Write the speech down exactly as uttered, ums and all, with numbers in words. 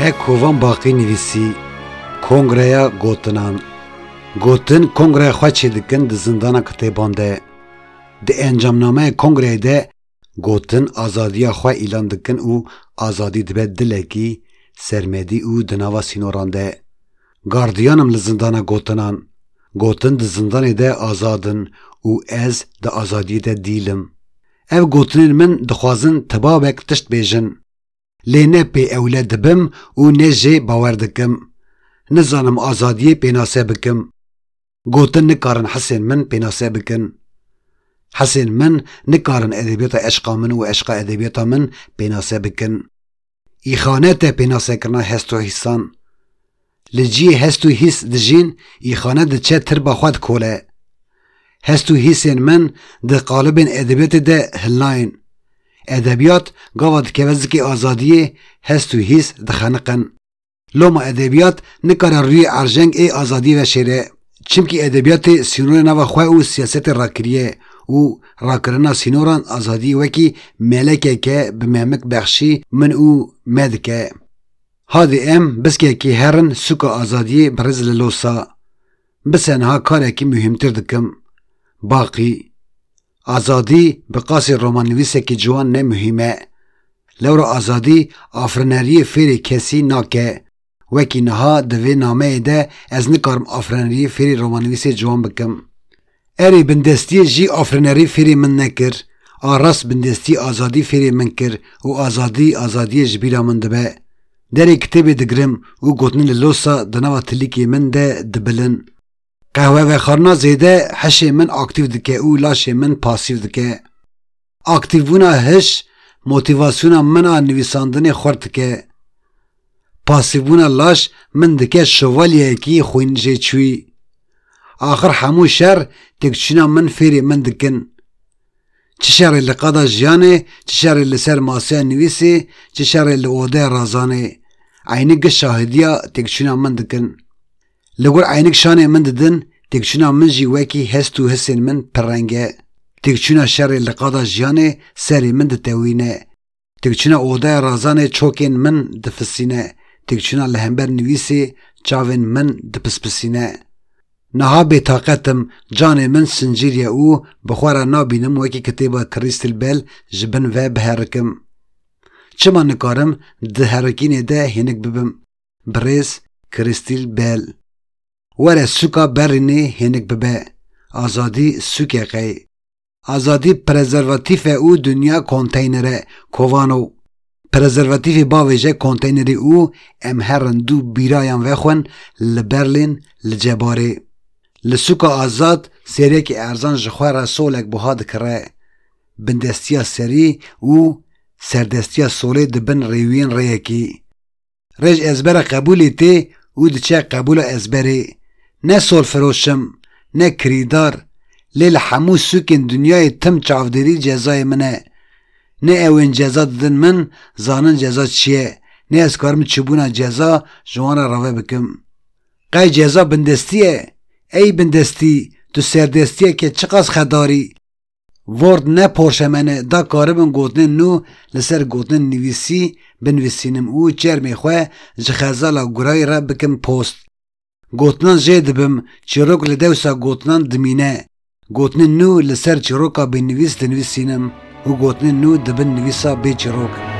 Hek Hovan Baqî nivîsî, Kongreya Gotinan. Gotin kongreya xwe çêdikin di zindana kitêban de. Di encamnameya kongreyê de gotin azadiya xwe îlan dikin û azadî dibe dilekî, sermedî û di nava sînoran de. Gardiyanim li zindana Gotinan. Gotin di zindanê de azad in û ez di azadiyê de dîl im. Ev gotinên min dixwazin tibabek tişt bêjin. Lê ne pê ewle dibim û ne jê bawer dikim. Nizanim azadiyê pênase bikim. Gotin nikarin hisên min pênase bikin. Hisên min nikarin edebiyata eşqa min û eşqa edebiyata min pênase bikin. Îxane te pênasekirina hest û hîsan. Li cihê hest û hîs dijîn, îxane diçe tirba xwe dikole. Hest û hîsên min di qalibên edebiyatê de hilnayên. Edebiyat gava dikeve zikê azadiyê, hest û hîs dixeniqin. Loma edebiyat nikare rûyê erjeng ê azadiyê veşêre. Çimkî edebiyatê sînorê nava xwe û siyasetê rakiriye û rakirina sînoran azadiyê wekî melekeke bi Memik bexşî min û me dike. Hadê em biskekî herin sûka azadiyê bi rêz li Losa. Bise niha karekî muhîmtir dikim. Baqî. Azadî bi qasî romannivîsekî ciwan ne muhîm e. Lewra azadî afirineriyê fêrê kesî nake. Wekî niha di vê nameyê de ez nikarim afirineriyê fêrê romannivîsê ciwan bikim. Erê bindestiyê jî afirinerî fêrê min nekir. A rast bindestî azadî fêrê min kir û azadî azadiyê ji bîra min dibe. Derê kitêbê digirim û gotinên li Losa di nava tilîkê min de dibilin. Qehwevexwarina zêde hişê min aktîf dike û laşê min pasîf dike. Aktîfbûna hiş motîvasyona min a nivîsandinê xurt dike. Pasîfbûna laş min dike şovalyeyekî xwînjêçûyî. Axir hemû şer têkçûna min fêrê min dikin. Çi şerê li qada jiyanê, çi şerê li ser masiya nivîsê, çi şerê li odeya razanê. Eynik giş şahidiya têkçûna min dikin. Li gor eynik şanê min didin, têkçûna min jî wekî hest û hisên min pirreng e. Têkçûna şerê li qada jiyanê serê min ditewîne. Têkçûna odeya razanê çokên min difisîne. Têkçûna li hember nivîsê çavên min dipispisîne. Niha bêtaqet im, canê min sincîriye û bi xwe re nabînim wekî kitêba Crystal Bell ji bin ve biherikim. Çima nikarim di herikînê de hênik bibim? Birêz Crystal Bell. Were sûka Berlînê hênik bibe. Azadî sûke qey. Azadî prezervatîf e û dinya konteynere, kovano. Prezervatîfê bavêje konteynerî û em herin dû bîrayan vexwin li Berlîn, li cebarê. Li sûka azad seriyekî erzan ji xwe re solek buha dikire. Bindestiya serî û serdestiya solê dibin rêwiyên rêyekî. Rêj ezbera qebûlê tê û diçe qebûla ezberê. Ne solfiroş im, ne kirîdar, lê li hemû sûkên dinyayê tim çavdêrî cezayê min e. Ne ew ên ceza didin min, zanin ceza çi ye, ne ez karim çûbûna ceza ji wan re rave bikim. Qey ceza bindestî ye? Ey bindestî, tu serdestiyeke çiqas xedar î. Word ne porşemen e, da karibim gotinên nû li ser gotinên nivîsî binivîsînim û çermê xwe ji xezala gurayî re bikim post. Gotinan jê dibim, çîrok li dewsa gotinan dimîne. Gotinên nû li ser çîroka bênivîs dinivîsînim û gotinên nû dibin nivîsa bê çîrok.